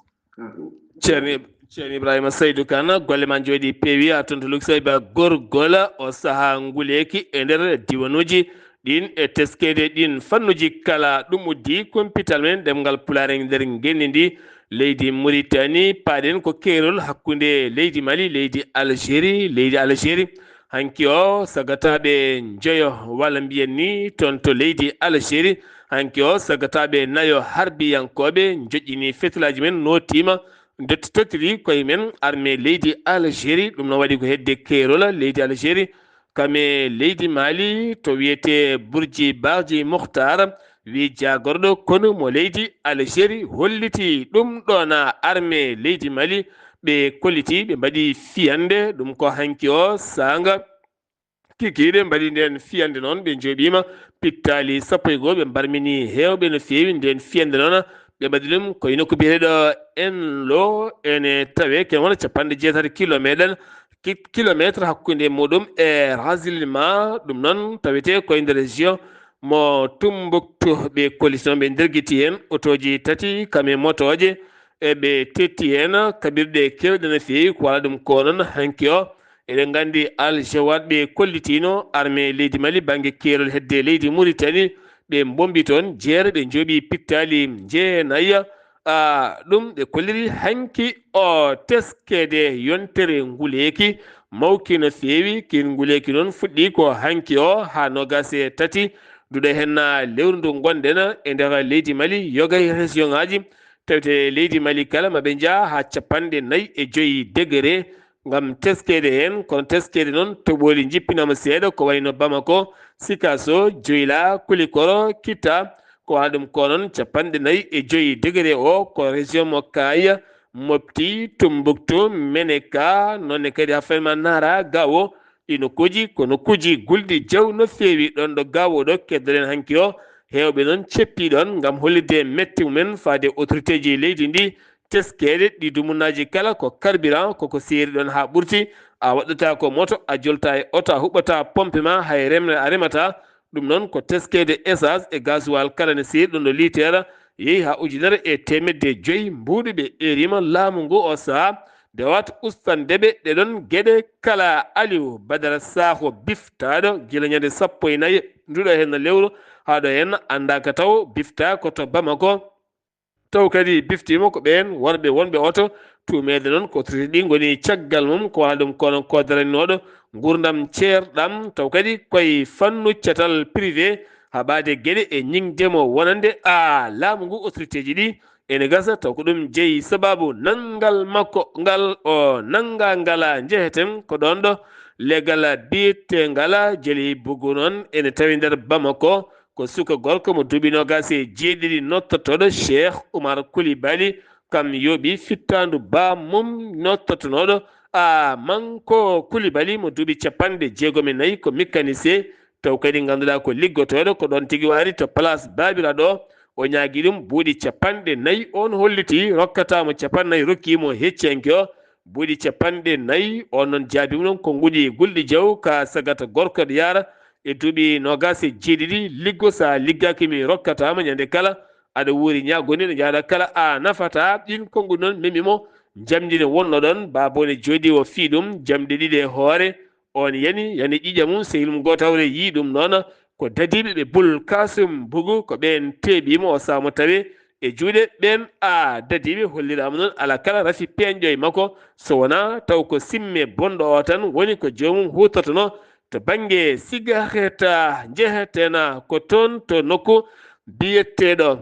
Ceerno Ib-, Ceerno Ibrahima Saydu Kan, golle ma njooɗi peewi, a toon to Lukseyba Gorgol, o sahaa nguleeki e nder diwanuuji ɗin e teskeede ɗin fannuuji kala. Ɗum uddi kumpital men ɗemngal Pulaar e nder ngenndi ndi, leydi Muritani, paaɗen ko keerol hakkunde leydi Mali, leydi Algérie, leydi Algérie. Hanki o, sagataaɓe njoyo, walla mbiyen ni, toon to leydi Algérie. Hanki o, sagataaɓe nayo harbiyankooɓe njoƴƴini fetilaaji men, nootiima, ndotti-, tottiri koye men armée leydi Algérie. Ɗum noon waɗi ko hedde keerol leydi Algérie, kam e leydi Mali, to wiyetee Burji Barji Mukhtar, wi jaagorɗo konu mo leydi Algérie, holliti ɗum ɗoon armée leydi Mali, ɓe kolliti, ɓe mbaɗi fiyande, ɗum ko hanki o saanga kikiiɗe mbaɗi ndeen fiyande noon, ɓe njooɓiima pittaali sappo e goo, ɓe mbarmini heewɓe no feewi ndeen fiyande noon, ɓe mbaɗi ɗum koye nokku biyeteeɗo Enlo, ene tawee ken wona capanɗe jeetati kilomeeɗen, ki-, kilomeetre hakkunde muɗum e Razilima, ɗum noon tawetee koye nder région mo Tumbuktu. Ɓe kolliti noon, ɓe ndergiti heen otooji tati, kam e motooje, e ɓe tetti heen kaɓirɗe keewɗe no feewi, ko wala ɗum ko noon hanki o. Eɗen nganndi Al Jawad ɓe kollitiino armée leydi Mali bannge keerol hedde leydi Muritani, ɓe mbombi toon jeere, ɓe njooɓi pittaali jeenayi. A, ɗum ɓe kolliri hanki o teskeede yontere nguleeki mawki no feewi. Kiin nguleeki noon fuɗɗi ko hanki o haa noogaas e tati duɗe heen lewru ndu ngonɗen e nder leydi Mali, yoga e région ŋaaji tawetee leydi Mali kala, ma ɓe njaha haa capanɗe nayi e joyi degré ngam teskeede heen. Kono teskeede noon, toɓooli njippinaama seeɗa, ko wayno Bamako, Sikaso, Joyla, Kulikoro, Kita, ko wala ɗum ko noon capanɗe nayi e joyi degré o, ko région mo Kaya, Mopti, Tumbuktu, Meneka, noon ne kadi haa fayi ma Nara, Gawo, ɗi nokkuuji ko nokkuuji gulɗi jaw no feewi. Ɗoon ɗo Gawo ɗo keddoɗen hanki o, heewɓe noon ceppi ɗoon ngam hollitde mette mumen faade autoritéji leydi ndi. Teskeede ɗi dumunnaaji kala ko carburant, koko seeri ɗoon haa ɓurti. A waɗɗata ko moto, a jolta e oto, a huɓɓata pompe ma, hay remre a remata. Ɗum noon ko teskeede essence e gasoil kala ne seeri ɗoon ɗo liiteer yehi haa ujunere e teemedde joyi mbuuɗu ɓe eeriima. Laamu ngu o sahaa dewat ustande ɓe ɗe ɗoon geɗe kala. Aliou Badara Sakho biftaaɗo gila ñande sappo e nayi nduɗo heen lewru haa ɗo heen anndaaka taw biftaa ko to Bamako. Taw kadi biftiima ko ɓeen worɓe wonɓe oto, tuumeede noon ko autorité ɗi ngoni caggal mum, ko wala ɗum kono ko daranooɗo nguurndam ceerɗam, taw kadi koye fannu catal privé, haɓaade geɗe e ñiŋde mo wonande a laamu ngu, autoritéji ɗi ene gasa taw ko ɗum jeyi sababu nanngal makko ngal o nannga ngala njeheten ko ɗoon ɗo leggal biyetee ngala jeli bugu noon ene tawi nder Bamako. Ko suka gorko mo duuɓi noogaas e jeeɗiɗi nottotooɗo Cheikh Oumar Coulibaly, kam yooɓi fittaandu baam mum nottotonooɗo a manko Coulibaly mo duuɓi capanɗe jeegom e nayi ko mécanicien, taw kadi ngannduɗaa ko liggotooɗo ko ɗoon tigi waari to place baabiraaɗo o. O ñaagi ɗum buuɗi capanɗe nayi, oon holliti rokkata mo capanɗe nayi, rokki mo hecciyanke o buuɗi capanɗe nayi. Oon noon jaabiima ɗum ko nguɗi gulɗi jaw ka sagata gorko ɗo yaara e duuɓi noogaas e jeeɗiɗi, liggo so a liggaaki mi rokkata ma ñande kala. Aɗa wuuri ñaago ni ɗo njahɗa kala a nafata ɗin konnguɗi noon memi mo. Njamndi ne wonno ɗon baabo ne jooɗi o fii ɗum jamɗe ɗiɗi e hoore. On yani yani ƴiƴa mum sehil mum gooto hawre yii ɗum noon. Ko dadiiɓe ɓe bul kasum bugu ko ɓeen teeɓiimo o saamo tawe e juuɗe ɓeen a dadiiɓe holliraama noon ala kala rafi peeñɗo e makko so wonaa taw ko simme bonɗo o tan woni ko joomum huutortono. To bannge sigaret njehetena ko toon to nokku biyeteeɗo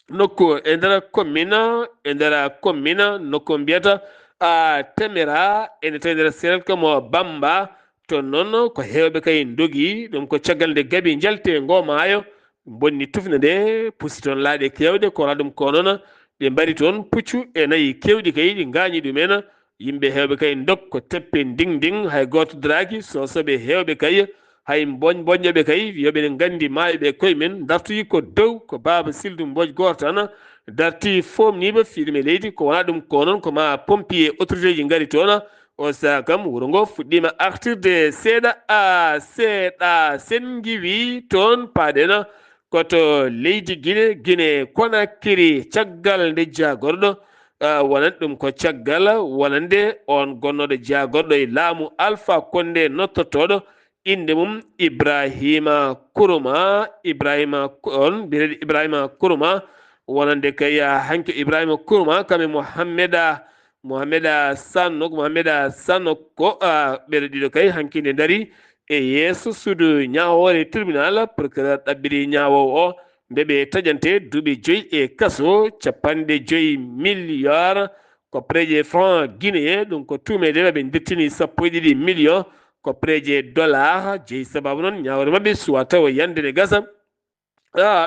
nokku e nder commune e nder commune nokku mbiyata a temera ene tawi nder serel ko mo bamba. To noon ko heewɓe kay ndogi ɗum ko caggal nde gabi njalte ngo maayo bonni tufnde nde pusi toon laaɗe keewɗe ko wala ɗum ko noon ɓe mbari toon puccu e nayi keewɗi kay ɗi ngaañi ɗumen. Yimɓe heewɓe kay ndok ko teppe nding nding hay gooto daraaki sosoɓe heewɓe kay hay mboñ mboñƴoɓe kay yoɓe ne nganndi maayo ɓe koye men dartoyi ko dow ko baaba sildu mboƴ gooto tan darti foomniiba fiiɗum e leydi ko wona ɗum ko noon ko ma pompier autorité ji ngari toon. O saha kam wuro ngo fuɗɗiima artirde seeɗa a seeɗa sen ngiwi toon paaɗen koto leydi Gine Gine Konakiri caggal nde jagorɗo wonande ɗum ko caggal wonande on gonnooɗo jagorɗo e laamu Alpha Condé nottotooɗo innde mum Ibrahima Kuruma. Ibrahima on mbiyeteeɗo Ibrahima Kuruma wonande kay hanki Ibrahima Kuruma kam e Mohammeda Mohammeda Sanno Mohammeda Sanno ko ɓeɗo ɗiɗo kay hanki nde ndari e yeeso suudu ñaawoore tribunal procureur ɗaɓɓiri ñaawoowo o nde ɓe taƴante duuɓi joyi e kaso capanɗe joyi milliard ko preje franc guinéen ɗum ko tuumeede ɓe ndirtini sappo e ɗiɗi million ko preje dollar jeyi sababu noon ñaawre maɓɓe suwa tawa yande ne gasa.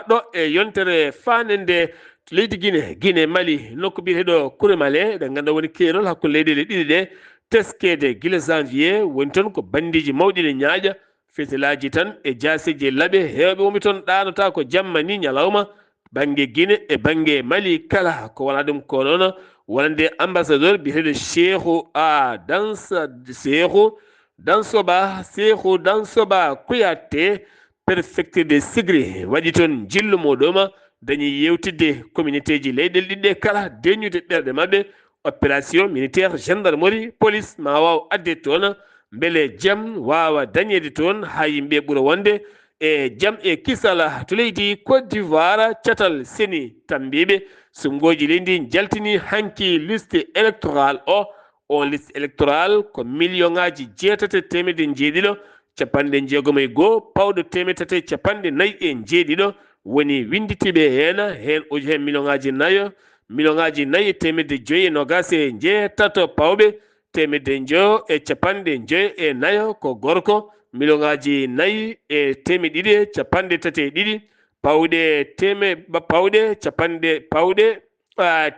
Ɗo e yontere faande nde leydi Gine Gine Mali nokku biyeteeɗo Kuremale ɗe ngannduɗaa woni keerol hakkunde leyɗeele ɗiɗi ɗe teskeede gila janvier woni toon ko banndiiji mawɗi ne ñaaƴa fitilaaji tan e jaaseeji e laɓe heewɓe wonɓe toon ɗaanotaako jamma ni ñalawma. Bannge Gine e bannge Mali kala ko wona ɗum ko noon wonande ambassadeur biyeteeɗo Cheikhou a Dansa Cheikhou Dansoba Cheikhou Dansoba Kouyaté préfecture de Sigri waɗi toon njillu muɗum dañi yewtidde communautéji leyɗel ɗiɗɗe kala deñude ɓerɗe maɓɓe opération militaire gendarmerie police ma waw adde toon mbele jam wawa dañede toon ha yimɓe ɓuura wonde e jam e kisal to leydi Côte d'Ivoire catal seni tambiɓe sumgoji leydi jaltini hanki liste électorale o on liste électorale ko million ngaji jeetati e temedde jeeɗiɗo capanɗe jeegom e goo pawɗo temedde tati e capanɗe nayi e jeeɗiɗo woni winnditiiɓe heen heen uji heen million ngaji nayo million ngaji nayi e temedde joyi e nogas e jeetato pawɓe temedde njo e capanɗe joyi e nayo ko gorko million ngaji nayi e teme ɗiɗi e capanɗe tati e ɗiɗi pawɗe teme pawɗe capanɗe pawɗe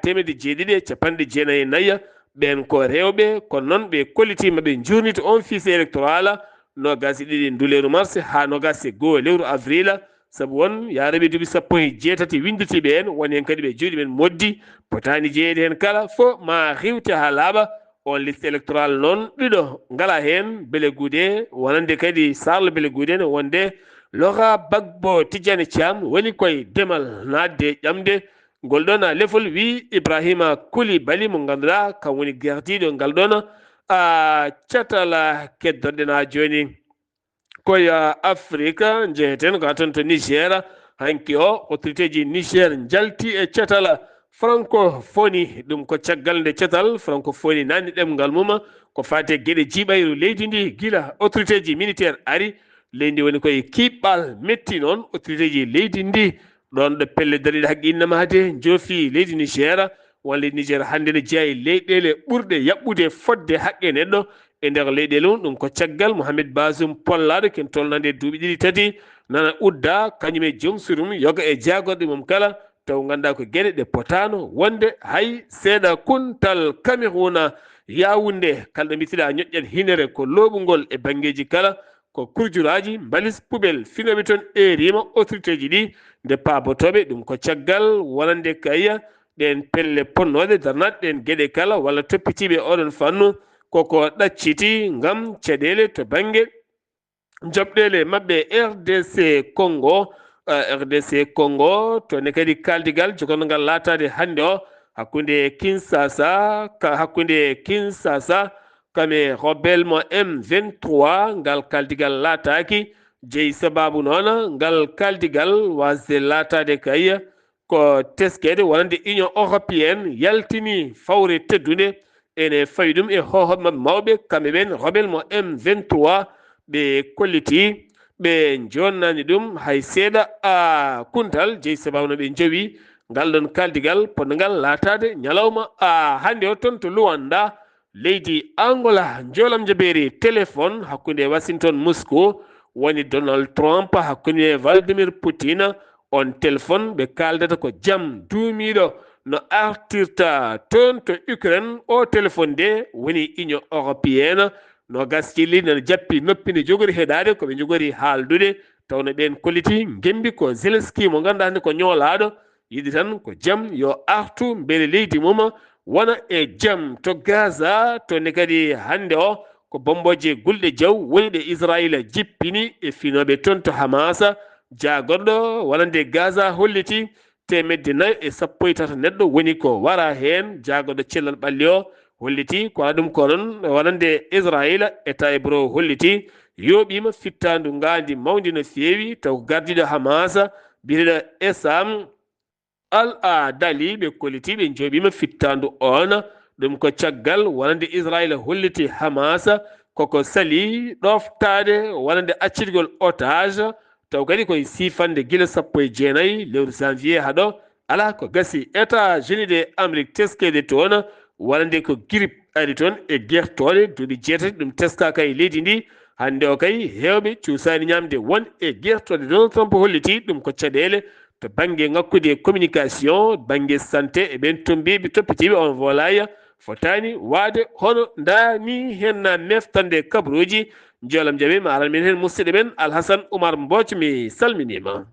temedde jeeɗiɗi e capanɗe jeenayi e nayi ɓeen ko rewɓe kono noon ɓe kollitiima ɓe njuurnita on fiise électoral nogas e ɗiɗi ndu lewru mars haa nogas e goo lewru avril sabu won yaaraɓe duuɓi sappo e jeetati winnditiiɓe heen woni heen kadi ɓe juuɗe men moddi potaani jeyeede heen kala fof ma riiwte haa laaɓa on liste électoral noon ɗiɗo ngala heen bele guude wonande kadi sarlo bele guude ne wonde loha bagbo tijjani cam woni koye demal naatde ƴamde ngol ɗon lefol wi ibrahima kuli bali mo ngannduɗaa kam woni gardiiɗo ngal ɗon a catala keddorɗen haa jooni koye afrika njeheten ko haa toon to niger hanki o autorité ji niger njalti e catal francophonie ɗum ko caggal nde catal francophonie nani ɗemngal mum ko faati e geɗe jiiɓayru leydi ndi gila autorité ji militaire ari leydi ndi woni koye kiɓɓal metti noon autorité ji leydi ndi Ɗoon ɗo pelle dariiɗe haqqe innama hade joofi leydi Niger, won leydi Niger hannde ne jeyaa e leyɗeele ɓurɗe yaɓɓude fotde haqqe neɗɗo e nder leyɗeele mum. Ɗum ko caggal Mohamed Bazoum pollaaɗo ken tolnande duuɓi ɗiɗi tati nana udda kañum e joom surum yoga e jaagorɗe mum kala, taw nganndaa ko geɗe ɗe potaano wonde hay seeɗa. Kuntal Cameroun, Yaoundé, kala ɗo mbitiɗaa ñoƴƴat hinere ko looɓungol e banngeeji kala, ko kurjuraaji, mbalis, poubelle, finooɓe toon eeriima autorité ji ɗi nde paabotooɓe. Ɗum ko caggal wonande kay ɗeen pelle potnooɗe darnaade ɗeen geɗe kala walla toppitiiɓe oɗon fannu koko ɗacciti ngam caɗeele to bannge joɓɗeele maɓɓe. R D C Congo, eh, R D C Congo, to ne kadi kaaldigal jogorngal laataade hannde o hakkunde Kinshasa, ka, hakkunde Kinshasa, kam e rebelle mo M vingt-trois, ngal kaaldigal laataaki. Jeyi sabaabu noon, ngal kaaldigal waasde laataade kay ko teskeede wonande Union Européenne yaltini fawre teddunde ene fawi ɗum e hoohooɓe maɓɓe mawɓe, kamɓe ɓeen rebelle mo M vingt-trois, ɓe kolliti, ɓe jonnani ɗum hay seeɗa. A kuntal jeyi sabaabu no ɓe njowi ngal ɗon kaaldigal potngal laataade ñalawma a hannde o toon to Luanda, leydi Angola. Njoolam jabeeri téléphone hakkunde Washington Moscou woni Donald Trump hakkunde Vladimir Putin. On téléphone ɓe kaaldata ko jam duumiiɗo no artirta toon to Ukraine. O téléphone de woni Union Européenne. Noogas ci leydi nana jappi noppi nde jogori heɗaade ko ɓe njogori haaldude. Tawno ɓeen kolliti ngembi ko Zelensky mo ngannduɗaa hannde ko ñoolaaɗo, yiɗi tan ko jam yo artu mbele leydi mum wona e jam. To Gaza, to ne kadi hannde o ko bombooje gulɗe jaw woni ɗe Israayiila jippini e finooɓe toon to Hamas. Jaagorɗo wonande Gaza holliti teemedde nayo e sappo e tati neɗɗo woni ko wara heen. Jaagorɗo cellal ɓalli o holliti ko waɗa ɗum ko noon wonande Israayiila. État hébreu holliti yooɓiima fittaandu ngaandi mawndi no feewi, taw ko gardiiɗo Hamas biyeteeɗo Essam Al Adali ɓe kolliti ɓe njooɓiima fittaandu oon. Ɗum ko caggal wonande Israayiila holliti Hamas koko sali ɗoftaade wonande accitgol otage, taw kadi koye siifannde gila sappo e jeenayi lewru janvier haɗo. Alaa ko gasi, États-Unis de Amérique teskeede toon wonande ko grippe ari toon e gertooɗe duuɓi jeetati ɗum teskaaka e leydi ndi. Hannde o kay heewɓe cuusaani ñaamde won e gertooɗe. Donald Trump holliti ɗum ko caɗeele to bannge ŋakkude communication, bannge santé e ɓeen tombiiɓe toppitiiɓe on volaaya fotaani waade hono ndaa ni heen na meftande kabaruuji. Njoolam jaɓe ma aran men heen musidɗo men Alhasan Umar Mbooc, mi salminiima.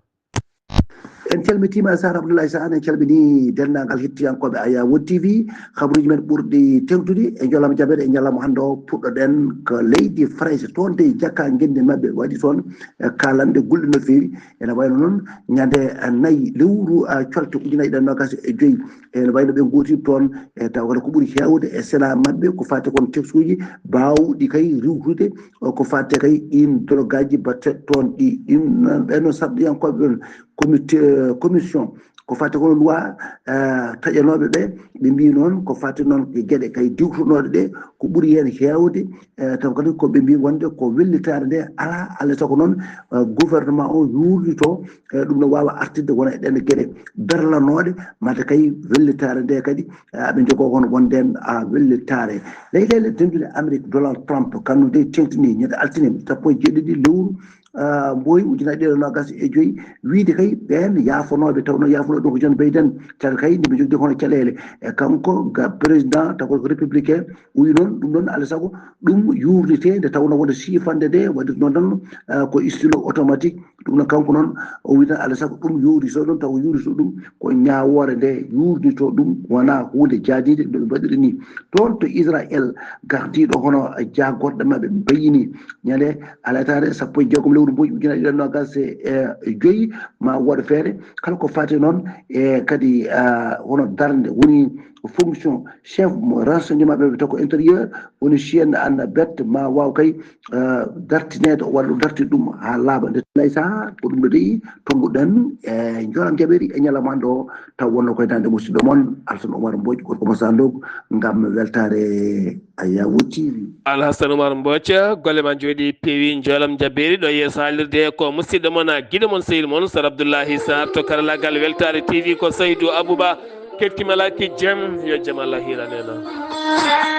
En calmitiima Sar Abdoulaye Sane, en calminii denndaangal hettiyankooɓe Ayawo T V. Habaruuji men ɓurɗi tewtude e njoolam jaɓeede e ñalawma hannde o puɗɗoɗen ko leydi Farayse. Toon de jakka ngenndi maɓɓe waɗi toon, eh, kaalanɗe gulɗe no feewi. Ene wayno noon ñande, eh, nayi lewru, eh, colte ujunaaji ɗiɗi e noogaas e joy. Ene wayno ɓe ngootiri toon, eh, taw kala ko ɓuri heewde e Sénat maɓɓe ko faati kon textuuji baawɗi kay riiwtude, o ko faati kay ɗiin dorogaaji batte toon ɗi. Ɗiin noon, ɓeen noon sarɗiyankooɓe ɗoon comité, eh, commission ko faati kono loi, eh, taƴanooɓe ɓe, ɓe mbii noon ko faati noon e geɗe kay diwtunooɗe ɗe, ko ɓuri heen heewde, eh, taw kadi ko ɓe mbii wonde ko wellitaare nde alaa, alaa sago noon, eh, gouvernement o yuurnitoo, eh, ɗum no waawa artirde wona e ɗeen geɗe berlanooɗe, mate kay wellitaare nde kadi, eh, aɓe njogoo kono wonde heen, ah, wellitaare. Leyɗeele Denduɗe Amérique, Donald Trump, kanum dey teeŋtinii ñande altine sappo e jeeɗiɗi lewru, ah, Mbooy ujunaaji ɗiɗi e noogaas e joy, wiyde kay ɓeen yaafonooɓe, tawnoo yaafonooɓe ɗum ko Joe Biden, caggal kay nde ɓe njogde kono caɗeele. E kanko ga président taw ko républicain, o wi noon ɗum ɗoon alaa sago ɗum yuurnitee, nde tawnoo wonde siifannde nde waɗirnoo tan, ah, ko stylo automatique. Ɗum noon kanko noon o wi tan alaa sago ɗum yuurnitoo ɗum, taw yuurnitoo ɗum ko ñaawoore nde yuurnitoo ɗum, wonaa huunde jaadiinde no ɓe mbaɗiri nii. Toon to Israel, gardiiɗo hono jaagorɗe maɓɓe mbayini ñande alataare sappo e jeegom lewru Mbooy ujunaaji ɗiɗi e noogaas e joy, ma wood feere kala ko faati noon e kadi, ah, hono darnde woni fonction chef mo renseignement ɓe, ɓe taw ko intérieur, woni Chien an bête ma waaw kay, ah, dartineede, o waɗa ɗum, dartide ɗum haa laaɓa. Nde Nday Sarr, ko ɗum ɗo tawi tonnguɗen e Njoolam Jaɓeeri e ñalawma ɗo, taw wonno koye daande musidɗo mon Alsan Oumar Mbodj, gorko mo Sandok, ngam weltaare Ayawu T V. Alhassan Oumar Mbodj, golle ma njooɗi peewi. Njoolam Jaɓeeri ɗo yeeso haalirde ko musidɗo mon, giɗo mon, sehil mon, Sar Abdoullahi Sarr to karallagal Weltaare T V, ko Saydou Abouba. Kettima laki jem, yo jam Allah hiran en.